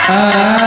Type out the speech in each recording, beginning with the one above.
आ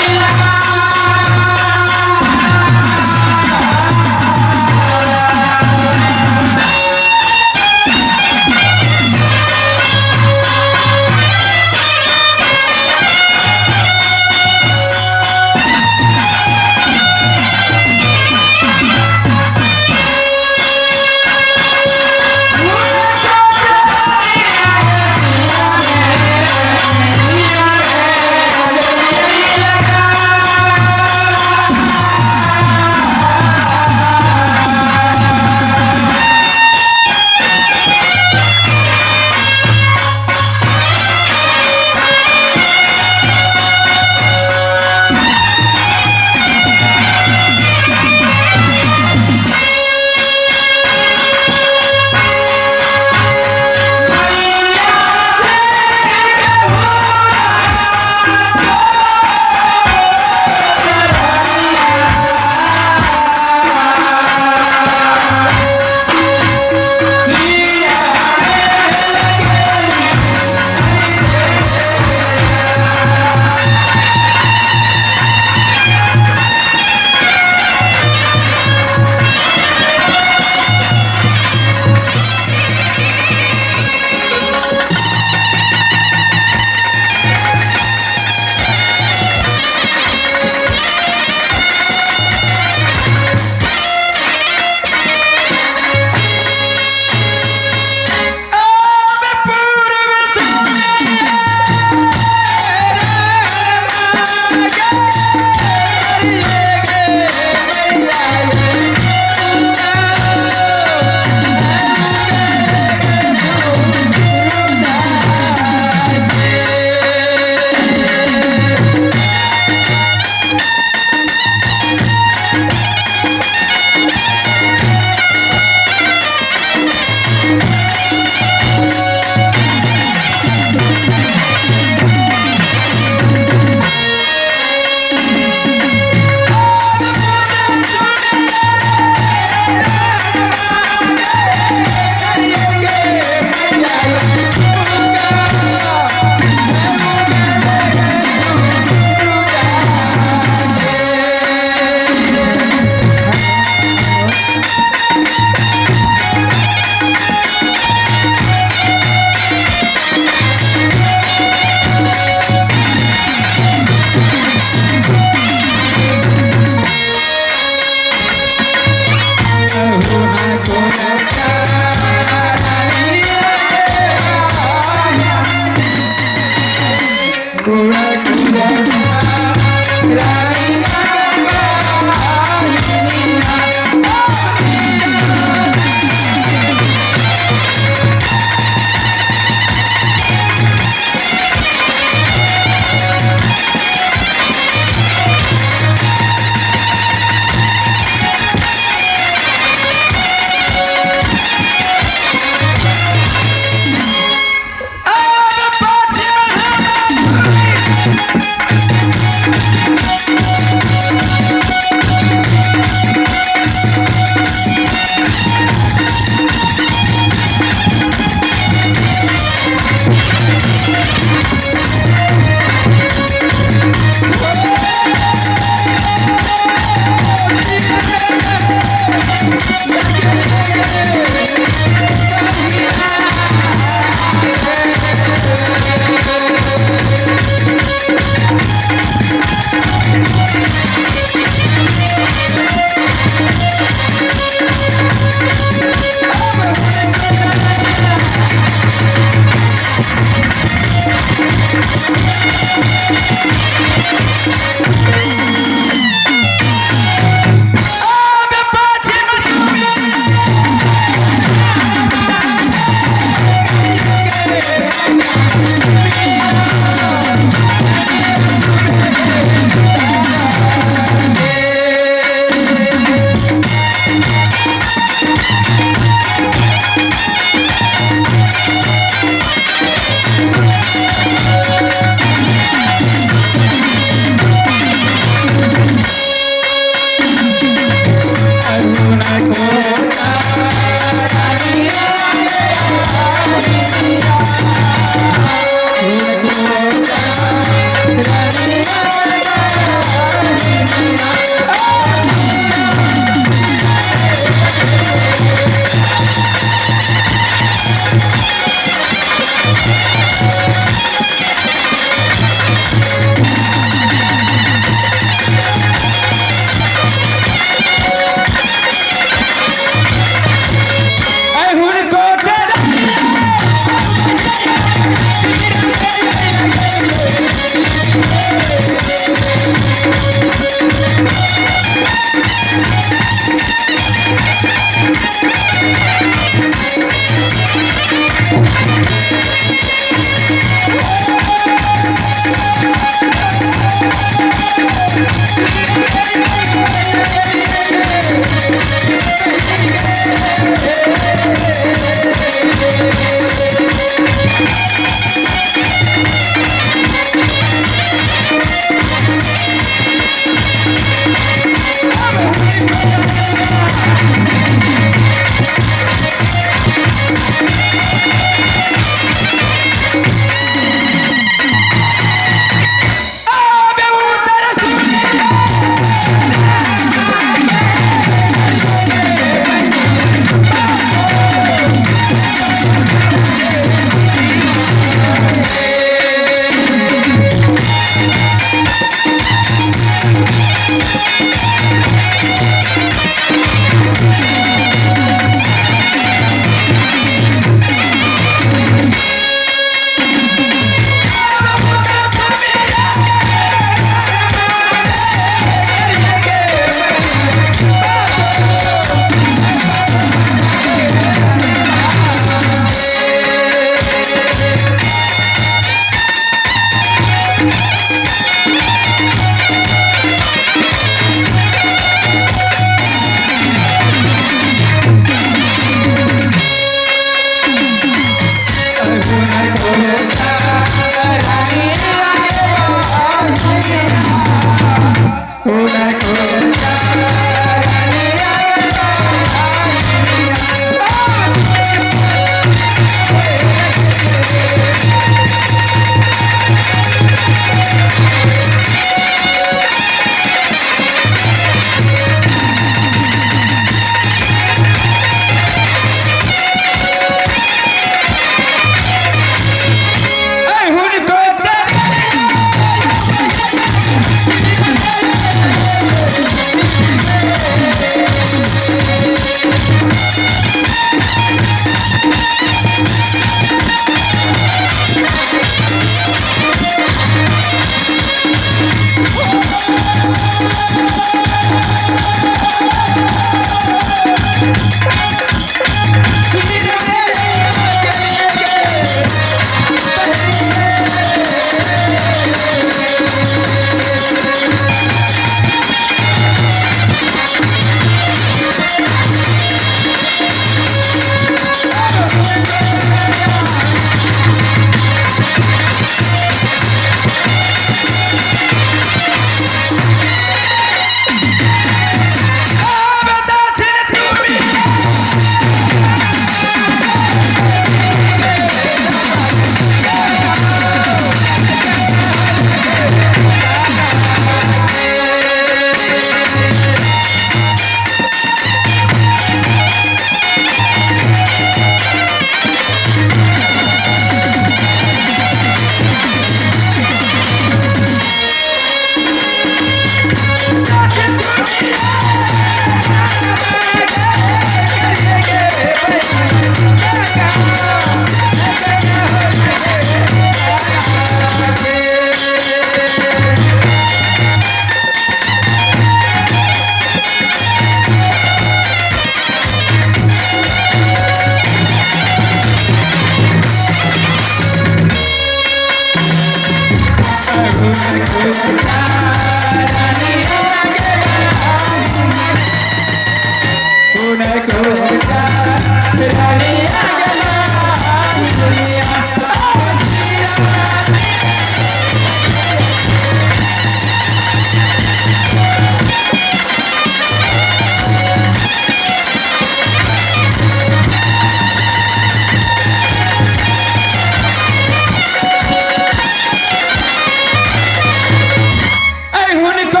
हुनको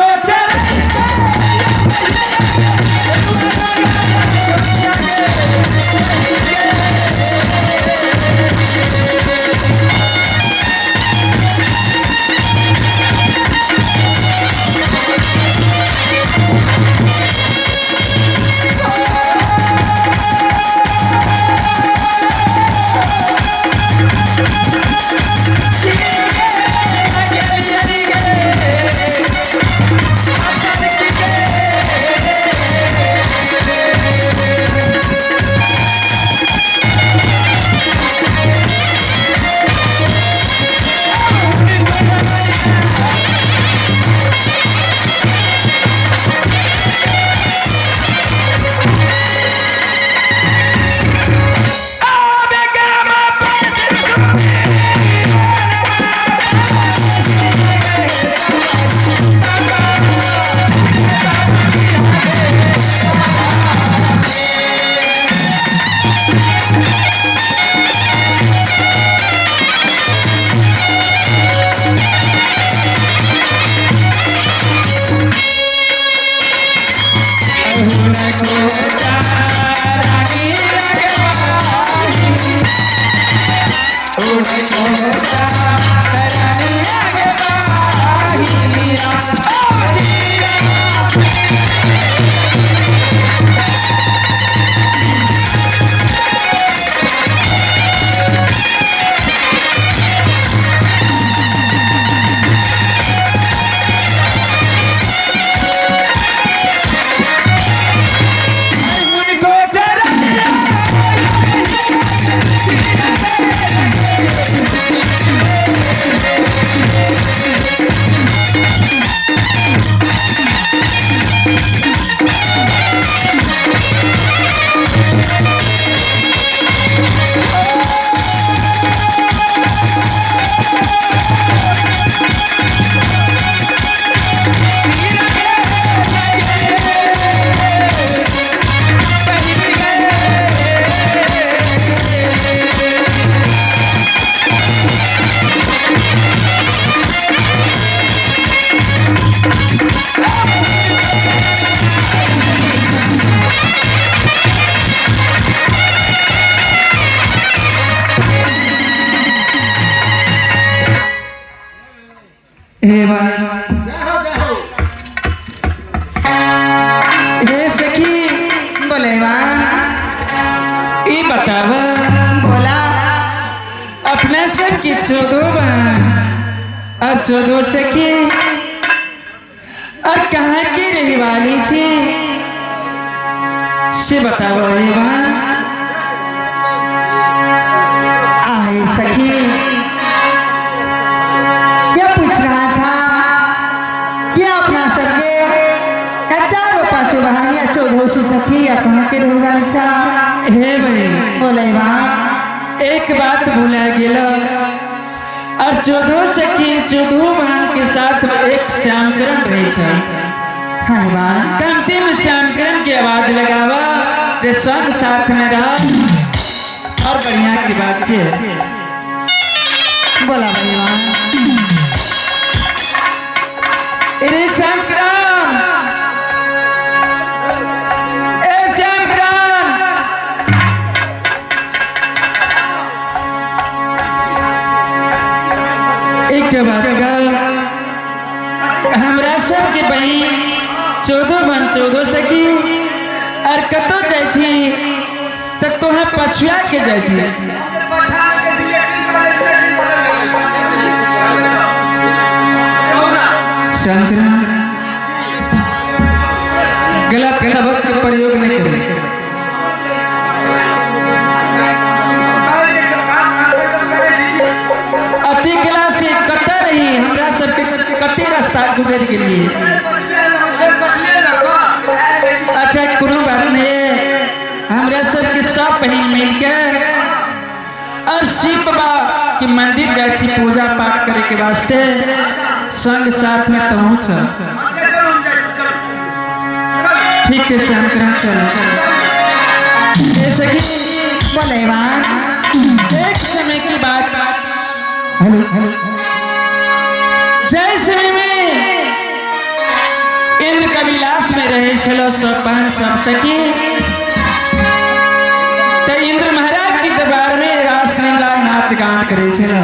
हे भाई, जय हो, जय हो। हे सखी। बोले बा। ई बतावा। बोला। अपना सब की चौदो बहन और चौदो सखी और कहाँ की रही वाली थी से बतावा हे बहन। आहे सखी, ये पूछ रहा था कि अपना सबके चारो पांचों बहन या चौदह सौ सखी या कहाँ के रहे वाली छा। हे बहन। बोले बा। एक बात भुला गेल और चौदह सखी चौदह बहन के साथ एक श्यामकरण रहे छे। हाँ बा। कमती में श्यामकरण की आवाज लगावा जे संग साथ में रहा और बढ़िया की बात छे। बोला भैया। अरे श्यामकरण, ए श्यामकरण, एक बात का हमरा सबके बहिन चौदह बहन चौदह सखी और कतौ जाइ छी तऽ तोहे पछुआ के जाइ छी। शंकरा, गलत शब्द के प्रयोग नहीं करें। अति कला से कतऽ रही हमरा सबके कते कि मंदिर जाइ छी पूजा पाठ करे के वास्ते, संग साथ में तहु चल। ठीक है श्यामकरण चलो। ए सखी बोले बहन। एक समय की बात, हेलो हेलो। जय समय में इंद्र कविलास में रहे छलो सब बहन सब सखी, तो इंद्र महाराज के दरबार में रासलीला नाच गान करे छलो।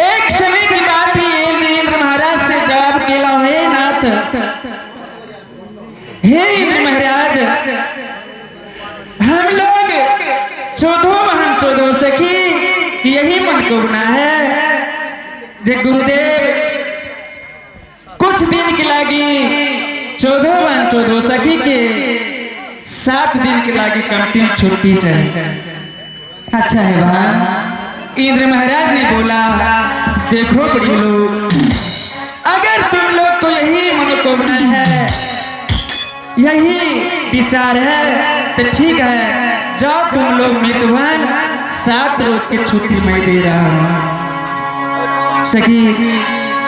एक समय की बात ही इंद्र इंद्र महाराज से जवाब केला, हे नाथ, हे इंद्र महाराज, हम लोग चौदह बहन चौदह सखी यही मन को बना है जे गुरुदेव कुछ दिन के लागी चौदह बहन चौदह सखी के 7 दिन के लागी कमती छुट्टी चाहिए। अच्छा है बहन। इंद्र महाराज ने बोला, देखो बड़ी लोग, अगर तुम लोग को यही मनोकामना है, यही विचार है, तो ठीक है, जाओ तुम लोग मितवन, 7 रोज की छुट्टी मैं दे रहा हूँ। सखी।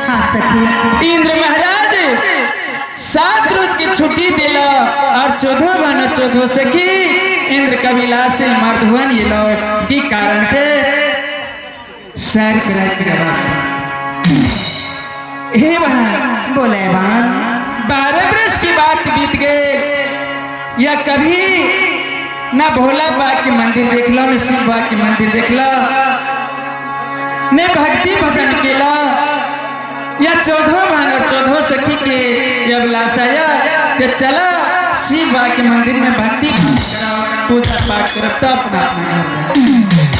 हाँ सखी। इंद्र महाराज 7 रोज की छुट्टी दिला और 14 बहन 14 सखी इंद्र कबिला से मर्दवन ये लोग की कारण से सैर कराए के वास्ते। हे बहन। बोले बहन। 12 बरस की बात बीत गए, या कभी ना भोला बाबा के मंदिर देख लो, न शिव बाबा के मंदिर देख लो, न भक्ति भजन केला, या 14 बहन और 14 सखी के ये अभिलाषा या कि चला शिव बाबा के मंदिर में भक्ति भजन कराओ, पूजा पाठ करो, तब अपना अपना घर जाओ।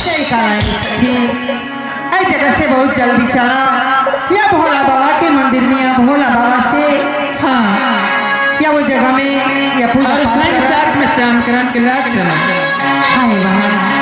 सही कहा है सखी, ऐ जगह से बहुत जल्दी चला या भोला बाबा के मंदिर में, या भोला बाबा से, हाँ, या वो जगह में या पूजा और पाठ संग करा। साथ में श्यामकरण के राज चला। हाय बहन।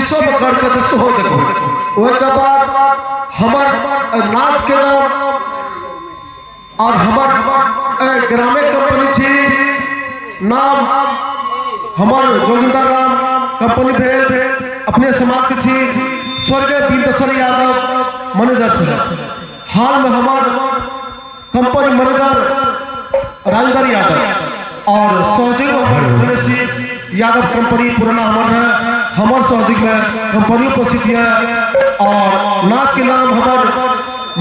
शीशो में करके तऽ सेहो देखबै। ओहिके बाद हमर नाच के नाम और हमर ग्रामे कंपनी छी, नाम हमर जोगिंदर राम कंपनी भेल, अपने समाज के छी स्वर्गीय बिंदेश्वर यादव मैनेजर साहब। हाल में हमर कंपनी मैनेजर राजेंद्र यादव और सहयोगी हमर गणेश यादव कंपनी पुराना हमर है, हमर सहयोगी में कंपनी उपस्थित है। और नाच के नाम हमर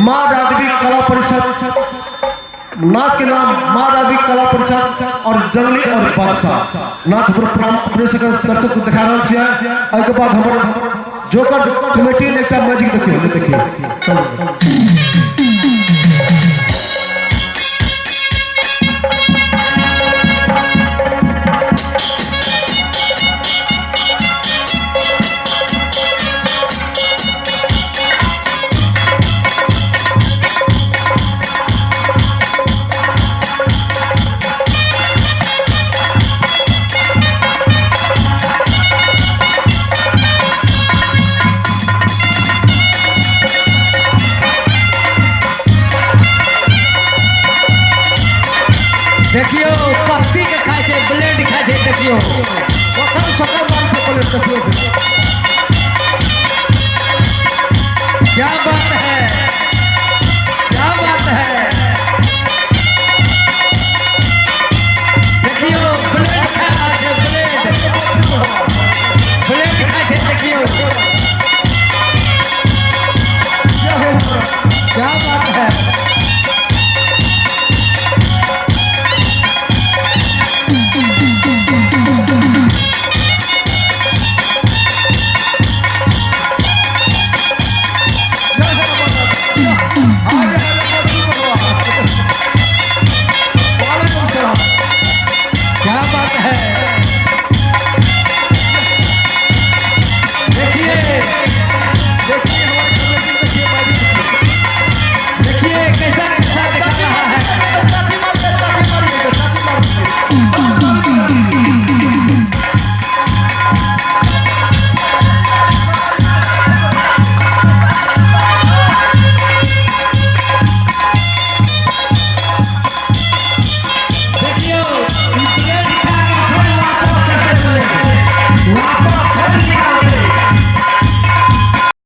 माँ राजवी कला परिषद, नाच के नाम माँ राजवी कला परिषद और जंगली और बादशाह नाच पर अपने सबके दर्शक के देखा रहल छियै। एहिके बाद हमर जोकर कमेटी ने एकटा मैजिक देखियौ, नहि देखियौ, चलू। देखियो पत्ती के खाए छै, ब्लेड खाए छै, देखियो सकर सकर मार छै प्लेट, देखियो क्या बात है, क्या बात है। देखियो ब्लेड खा रहल छै, ब्लेड ब्लेड खाए छै, देखियो क्या बात है। क्या बात है। देखिए